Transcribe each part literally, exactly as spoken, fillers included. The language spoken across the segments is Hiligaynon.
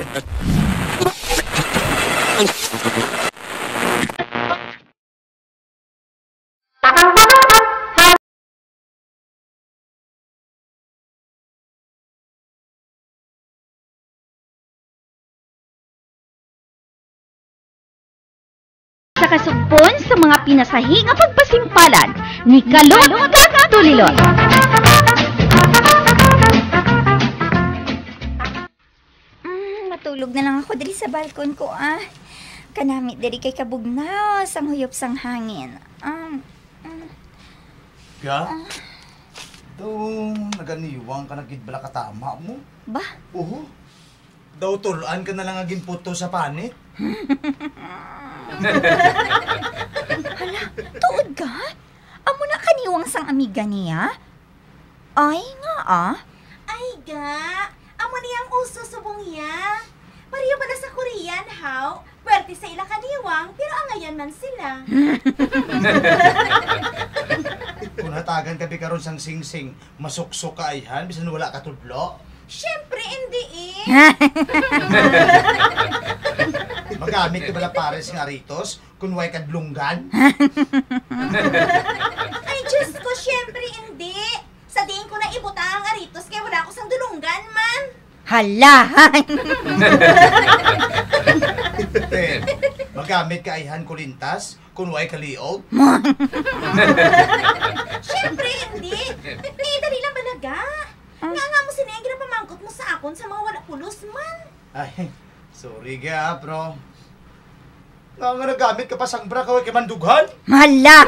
Sa kasugpon sa mga pinasahi nga pagpasimpalan ni Kalong kag Tulilon. Mm, matulog na lang ako diri sa balkon ko, ah. Kanami diri kay kabugnaw sang huyop sang hangin. Um, mm. Ga? Ah. Daw, naganiwang ka na gid bala katama mo? Ba? Oho. Daw, tul-an ka na lang nga ginputo sa panit? Hala, tuod ka? Amo na kaniwang sang amiga niya? Ay, nga, ah. Ay, ga. Amo ni ang uso subong iya. Pareho bala sa Korean, haw? Pwerte sa ila kaniwang, pero angayan man sila. Kung hatagan ka bi karon sang singsing, masuksok ka ayhan, bisan wala ka tudlo? Siyempre, hindi eh. Magamit ka bala pares nga aritos? Kun way kadlunggan? Ay, Diyos ko, syempre hindi. Sa diin ko na ibutang ang aritos kay wala ko sang dulunggan man. Hala! Te, magamit ka ayhan kulintas kun way kaliog? Syempre hindi. Eh, dali lang balaga. Ah. Nga nga mo sini ang ginapamangkot mo sa akon sa mga wala pulos man. Ay, sorry ga, bro. Nga, nga nagamit ka pa sang bra, kaway kay mandughan? Hala!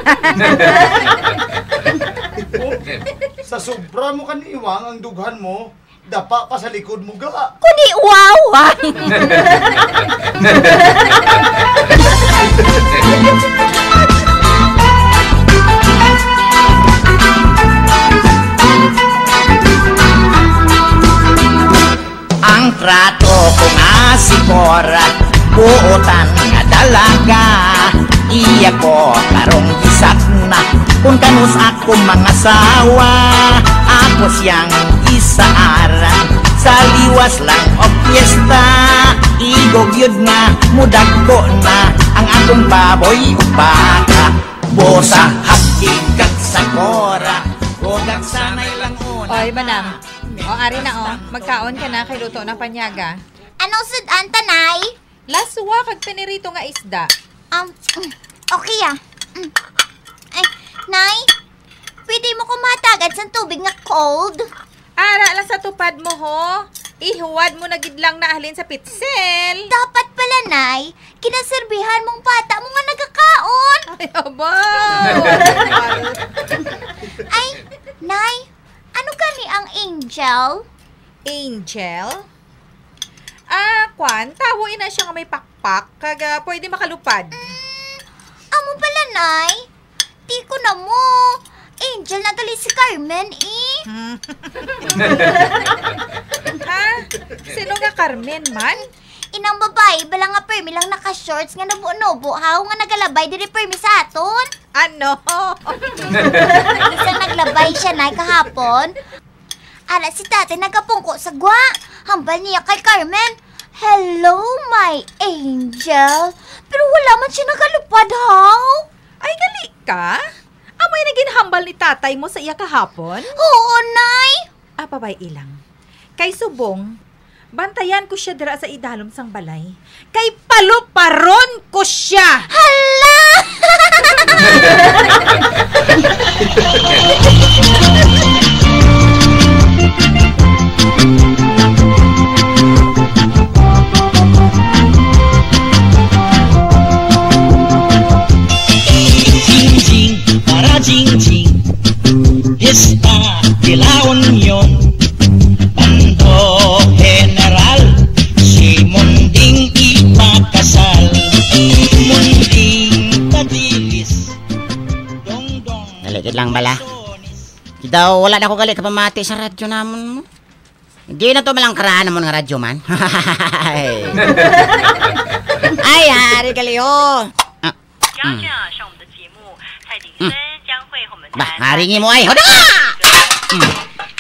Oh, sa sobra mo kaniwang ang dughan mo, dapa pa sa likod mo ga. Kuni, wow! Ang trato ko nga si Cora, buotan nga dalaga. Iya ko karong gisakna, kung kanus ako mangasawa. Ako siyang isaaran, sa liwas lang og piyesta. Igo gyud nga mudagko na ang akong baboy ug baka. Busa hapkig kag sa Cora, o dagsanay lang una. Oy, manang. O, ari na, o. Magkaon ka na, kay luto na panyaga. Anong sud-an ta, Nay? Laswa kag pinirito nga isda. Um, mm, okay, ah. Mm. Ay, Nay, pwede mo ko mahatagan sang tubig nga cold? Ara lang sa tupad mo, ho. Ihuwad mo na gid lang na halin sa pitsil. Dapat pala, Nay, kinaserbihan mong bata mo nga nagakaon. Ay, aba. Ay, Nay, ano gani ang angel? Angel? Ah, kwan, tawo ina siya nga may pakpak, kag, ah, pwede makalupad. Mm, amo pala, Nay. Di ko na mo. Angel na gali si Carmen, eh. Hmm. Ha? Sino nga Carmen man? Inang babayi bala nga permi lang naka-shorts nga nubo-nubo, haw, nga nagalabay diri permi sa aton. Ano? Bisan naglabay siya, Nay, kahapon. Ara si tatay nagapungko sa gwa. Hambal niya kay Carmen, "Hello, my angel." Pero wala man siya nagalupad, haw. Ay, gali ka? Amoy na ginhambal ni tatay mo sa iya kahapon? Oo, Nay. Ah, pabay-i lang. Kay subong, bantayan ko siya dira sa idalom sang balay. Kay paluparon ko siya! Hala! Jingjing para Jingjing, Hista de la Union, Bando General, si Munding ipakasal, Munding Kadilis, Dongdong. Dali, dali lang bala. Sonis. Daw, wala na ko gali kapamati sa radyo namon mo. Hindi na to malang karaan namon nga radyo man. Ay, hari gali, oh. Ah, mm. Ba, hari ni mo ay. Hoda! Mm.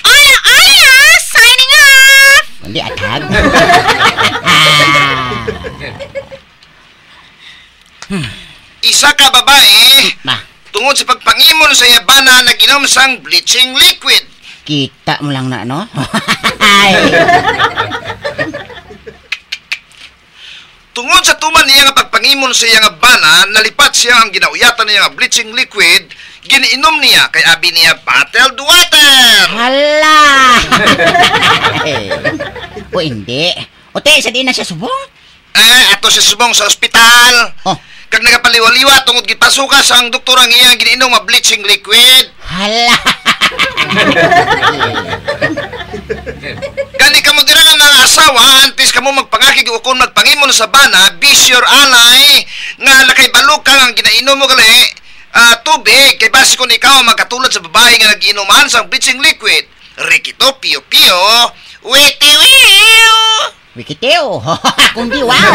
Ala, ala, signing off! Hindi, atag. Sa ka babayi, Na. tungod sa pagpangimon sa iya bana, nag-inom sang bleaching liquid. Kita mo lang na, no? Ay. Tungod sa tuman niya nga pagpangimon sa iya nga bana, nalipat siya ang ginauyatan niya nga bleaching liquid, gin-inom niya, kay abi niya, bottled water. Hala! O, hindi. O, te, sa di na siya subong? Eh, ato siya subong sa ospital. Oh. Kag nagapaliwa-liwa tungod gipasuka sang doktor ang iyang gin-inom nga bleaching liquid. Hala. Gani kamo dira nga mga asawa, antes kamo magpangakig o kon magpangimon sa bana, be sure anay nga nakahibalo ka nga ginainom mo gali, ah, tubig, kay basi kon ikaw ang magkatulad sa babayi nga nag-inuman sang bleaching liquid. Rikito, piyo-piyo, witiwiw! Wikitiw! Kundi wow!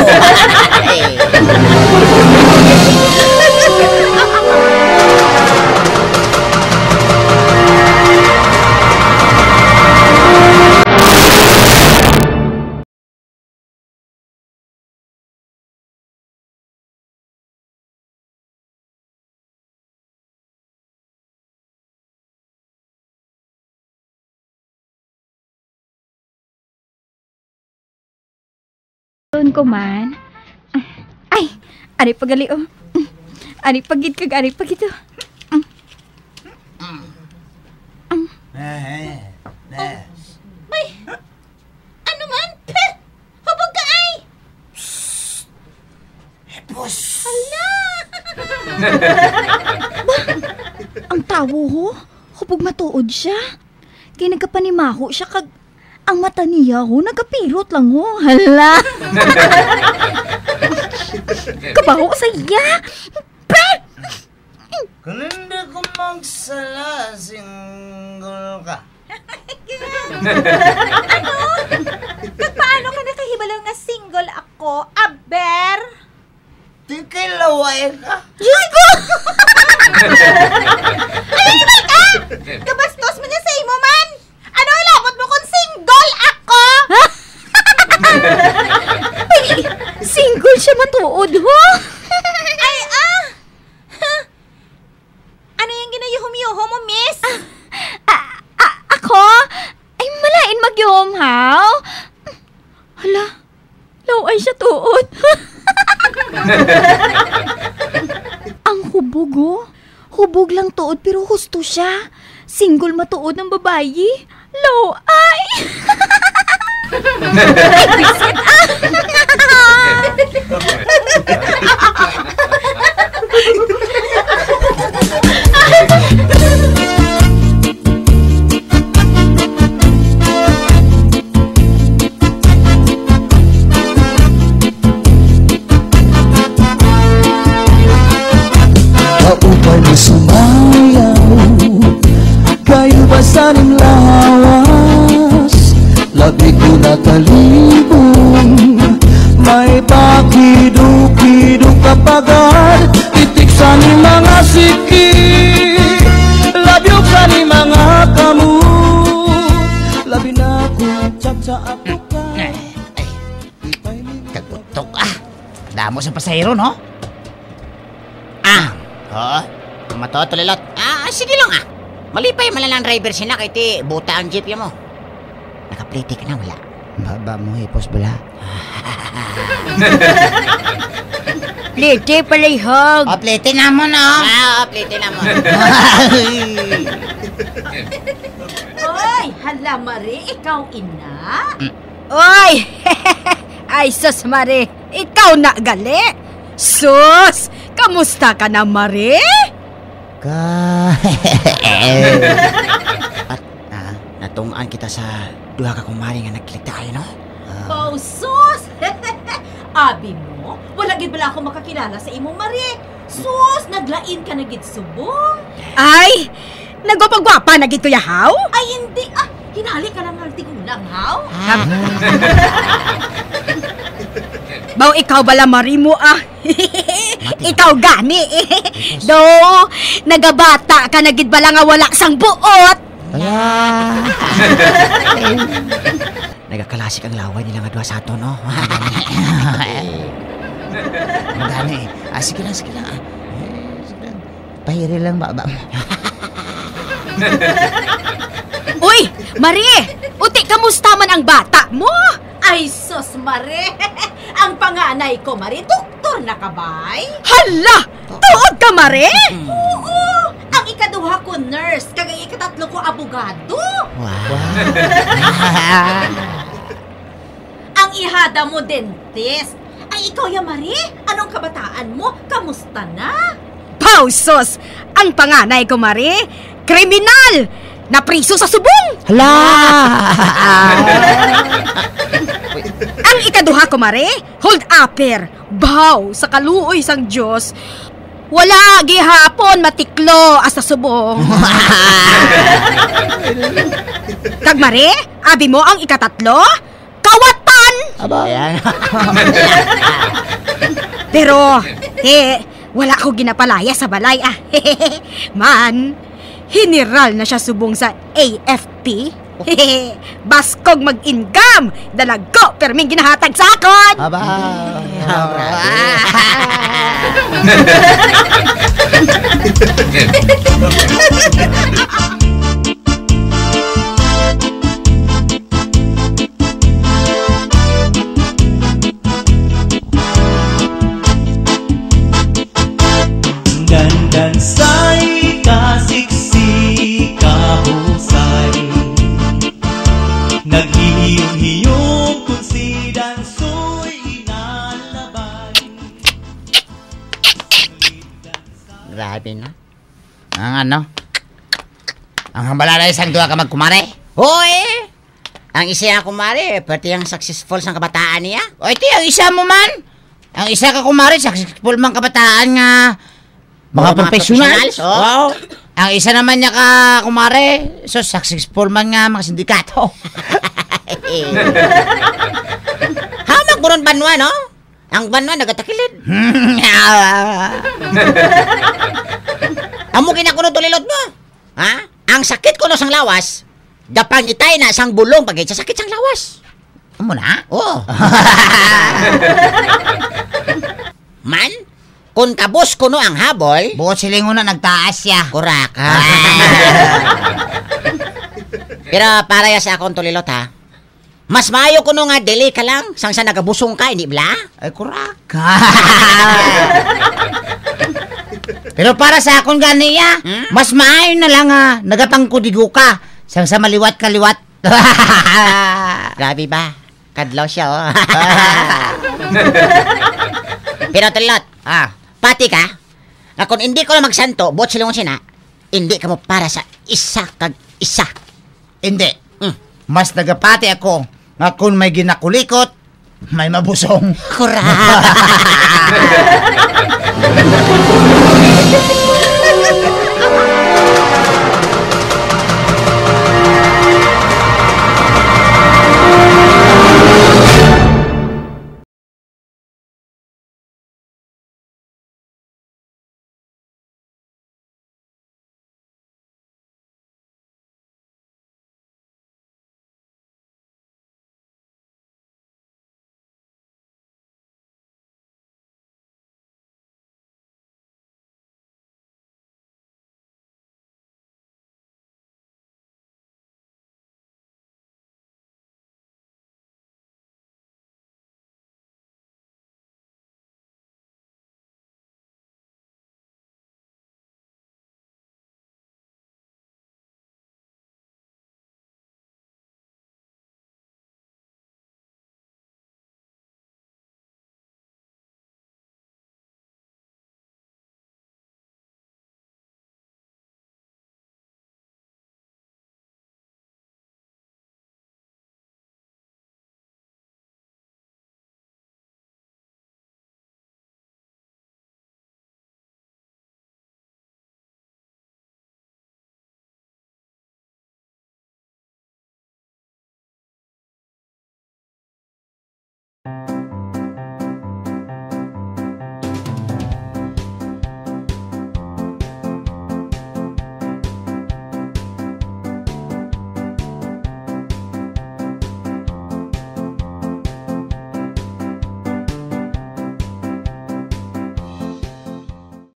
Doon ko man. Ay, ari pa gali, oh. Ari pa gid kag ari pa gid, oh. Eh, eh, eh. May, ano man? Peh! Hubog ka, ay! Hipos! Hala! Ba, ang tawo, ho? Hubog matuod siya. Kay nagkapanimaho siya kag ang mata niya, ho, nagkapirot lang, ho. Hala! Kabaho sa iya! Pre! Kung hindi ko magsala, single ka. Ano? Kag paano ka nakahibalo nga single ako, aber? Di kay laway ka. Diyos ko! Ano ba ka? Kabastos man niya sa imo man! Ano labot mo kung single ako? Ay, single siya matuod, ho? Ay, ah! Huh? Ano yung ginayuhom-yuhom mo, miss? Ah, ah, ah, ako? Ay, malain magyuhom, haw? Hala, law-ay siya tuod. Ang hubog, oh. Hubog lang tuod, pero husto siya. Single matuod ang babayi. Law-ay! Ay, bisit, ah! Kaupay mo sumayaw, kayo ba sa nim lawas? Labi ko natalibong, may pakido-kido ka pagad, itik sa ni mga siki, labyog sa ni mga kamot, labi na kung chat sa apo ka. Ay, ay. Kagutok, ah. Damo sa pasahero, no? Ah, oo. Matuod, Tolilot. Ah, sige lang, ah. Malipay man lang ang driver sina kay ti buta ang jeep ya mo. Nakaplete ka na, wala? Baba mo, hipos, bala. Plete, palihog. Oh, plete na mo, no? Ah, oo, plete na mo. Oy, hala, Mare, ikaw ina? Mm. Oy! Ay, sus, Mare, ikaw na gali? Sus, kamusta ka na, Mare? Ka-, At, ah, natunggan kita sa duha ka kumari nga nagkiligtaay, no? Ah. Wow, sus! Abi mo, wala gid bala ako makakilala sa imong Mare. Sus, naglain ka na gid subong. Ay, nagwapagwapa na gid ko ya, haw? Ay, hindi. Ah, hinali ka lang nga tigulang, haw? Ah. Baw ikaw bala, Mare mo, ah. Mati. Ikaw gani. Ipos. Do, nagabata ka na gid bala nga wala sang buot. Ala. Nagakalasik ang laway nila nga duha sa ato, no? Madali. Ah, sige lang, sige lang, ah. Pahiri lang, ba, ba? Uy, Mare! Uti, kamusta man ang bata mo? Ay, sus, Mare! Ang panganay ko, Mare, doktor na kabay. Hala! Tuod ka, Mare? Oo! Ang ikaduha ko, nurse, kag ang ikatatlo ko, abogado. Wow. Ang ihada mo, dentist. Ay, ikaw ya, Mare? Anong kabataan mo? Kamusta na? Paw, sus! Ang panganay ko, Mare, kriminal! Napriso sa subong! Hala! Ang ikaduha ko, Mare, hold-upper. Baw, sa kaluoy sang Dios, wala gihapon matiklo sa subong. Kag Mare, abi mo ang ikatatlo? Kawatan! Aba. Ayan. Pero, eh, wala ko ginapalaya sa balay, ah. Man, general na siya subong sa A F P. Baskog mag-income, dalago, perming ginahatag sa akon. Aba. Grabe. Dandansay, kasiksi, kahusay. Naghihiyom-hiyom kun si Dansoy inalabay. Grabe na. Ang ano? Ang hambala na isang duha ka magkumare? Hoy! Ang isa nga kumare, pati ang successful sang kabataan niya. O, ito ang isa mo man. Ang isa ka kumare, successful man kabataan nga mga mga professionals. Professionals, oh. Wow. Ang isa naman niya ka kumare, so successful man nga mga sindikato. Ha, magburon banwa, no? Ang banwa nagatakilid. Amo ginakuno tulilot mo. Ha? Ang sakit kuno sang lawas, gapangitay na sang bulong pagkit sa sakit sang lawas. Amo na? Oo. Man, kung kabos kuno ang habol, buot silingon na nagtaas siya. Kurak. Pero para ya sa akong tulilot, ha, mas maayo kuno nga dili ka lang sang sa nagabusong ka, hindi bala? Ay, kurak. Pero para sa akon gani, ya, hmm? Mas maayo na lang nga nagapangkudigo ka sang sa maliwat kaliwat. Grabe ba? Kadlaw siya, oh. Pero tulot, ah, pati ka, nga kung hindi ko na magsanto, buot silingon sina, hindi ka mo para sa isa kag isa. Hindi. Mm. Mas nagapati ako nga kung may ginakulikot, may mabusong. Correct.